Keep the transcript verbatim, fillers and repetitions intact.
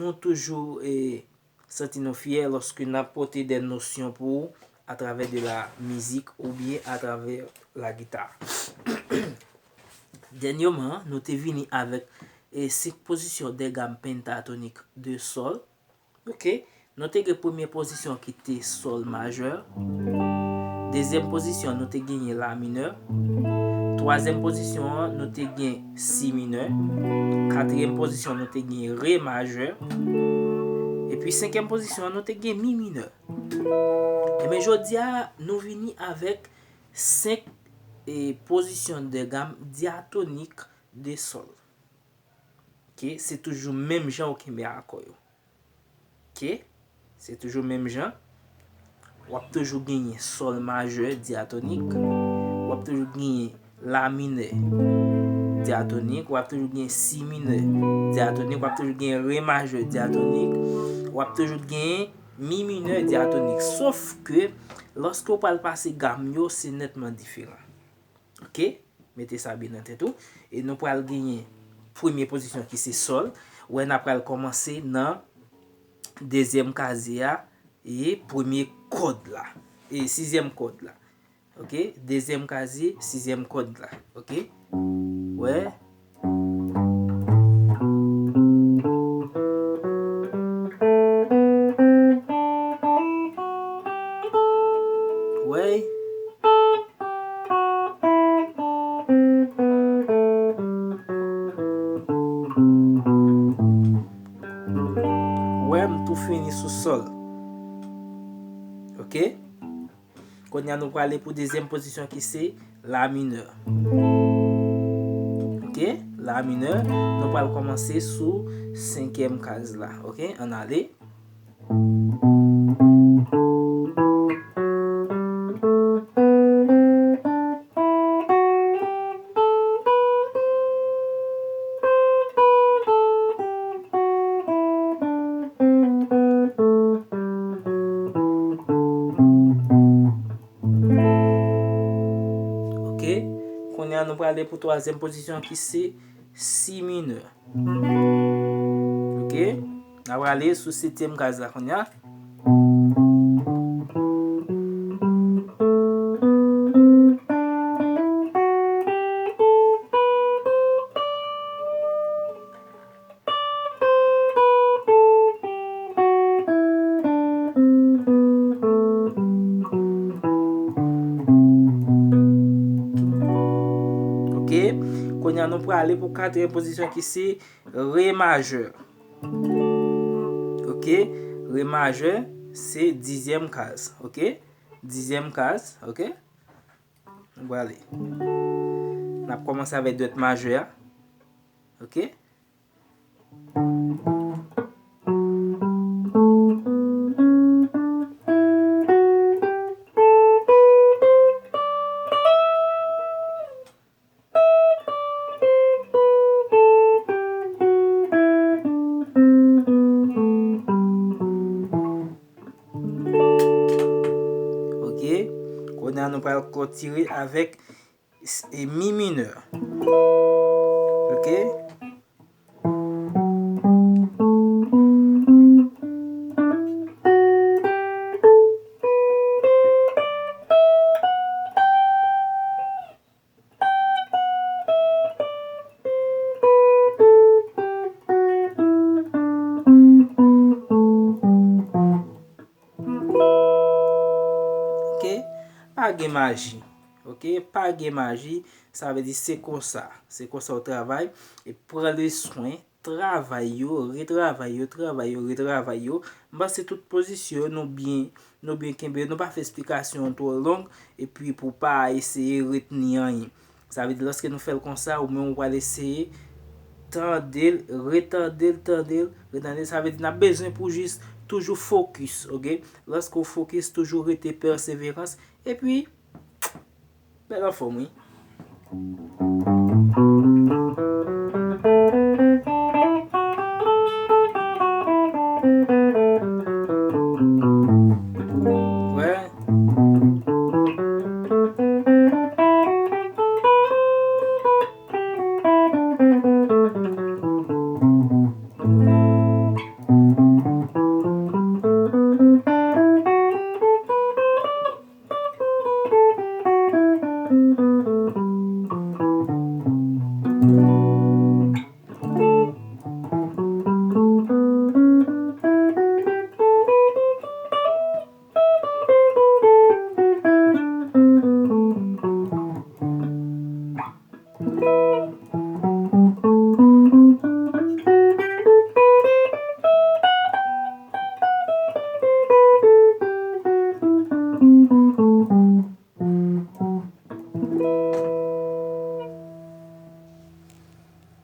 Nou toujou, e, santi nou fyè lòske n ap pote de nosyon pou ou atravè de la mizik oubyen atravè la gita. Dènyèman, nou te vini avèk, e, senk pozisyon de gam pentatonik de sòl. Ok. Nou te gen premye pozisyon ki te sòl majè. Dezyèm pozisyon, nou te genyen la minè. Twazyèm pozisyon an, nou te gen si minè. Katriyèm pozisyon, nou te gen re majè. Epi senkyèm pozisyon an, nou te gen mi minè. Ebyen, jodi a, nou vini avèk senk, e, pozisyon de gam dyatonik de sòl. Ok, se toujou menm jan ou kenbe akò yo. Ok, se toujou menm jan. W ap toujou genyen sòl majè dyatonik. W ap toujou genyen la minè dyatonik. W ap toujou genyen si minè dyatonik. W ap toujou genyen re majè dyatonik. W ap toujou genyen mi minè dyatonik. Sof ke lòske w pral pase gam yo, se nètman diferan. Ok? Mete sa byen nan tèt ou. E nou pral genyen premye pozisyon ki se sòl. Wè, n a pral kòmanse nan dezyèm kazye a e premye kòd la. E sizyèm kòd la. Ok? Dezyèm kazye, sizyèm kòd la. Ok? Wè. Wè. Wè, m tou fini sou sòl. Ok? Kounye a, nou prale pou dezyèm pozisyon ki se la minè. Ok? La minè. Nou pral kòmanse sou senkyèm kaz la. Ok? Ann ale. Ok. Kounye a, nou prale pou twazyèm pozisyon ki se si minè. Ok. N a prale sou setyèm kaz la kounye a. Ok. Kounye a, nou prale pou katriyèm pozisyon ki se re majè. Ok. Re majè, se dizyèm kaz. Ok. Dizyèm kaz. Ok. Nou prale. N ap kòmanse avèk dwèt majè a. Ok. Ok. Kounye a, nou pral kontinye avèk s-, e mi minè. Ok. Ok? Pa gen maji. Ok? Pa gen maji. Sa vle di se konsa. Se konsa w travay. E pran le swen. Travay yo, retravay yo, travay yo, retravay yo. M panse tout pozisyon yo, nou byen, nou byen kenbe yo. Nou pa fè esplikasyon an twò long. Epi pou pa eseye retni anyen. Sa vle di, lòske nou fè l konsa, ou menm ou pral eseye tande l, retande l, tande l, retande l. Sa vle di, n ap bezwen pou jis toujou fokis, ok? Lòske w fokis, toujou rete pèseverans, epi, bèl anfòm, wi. Wè.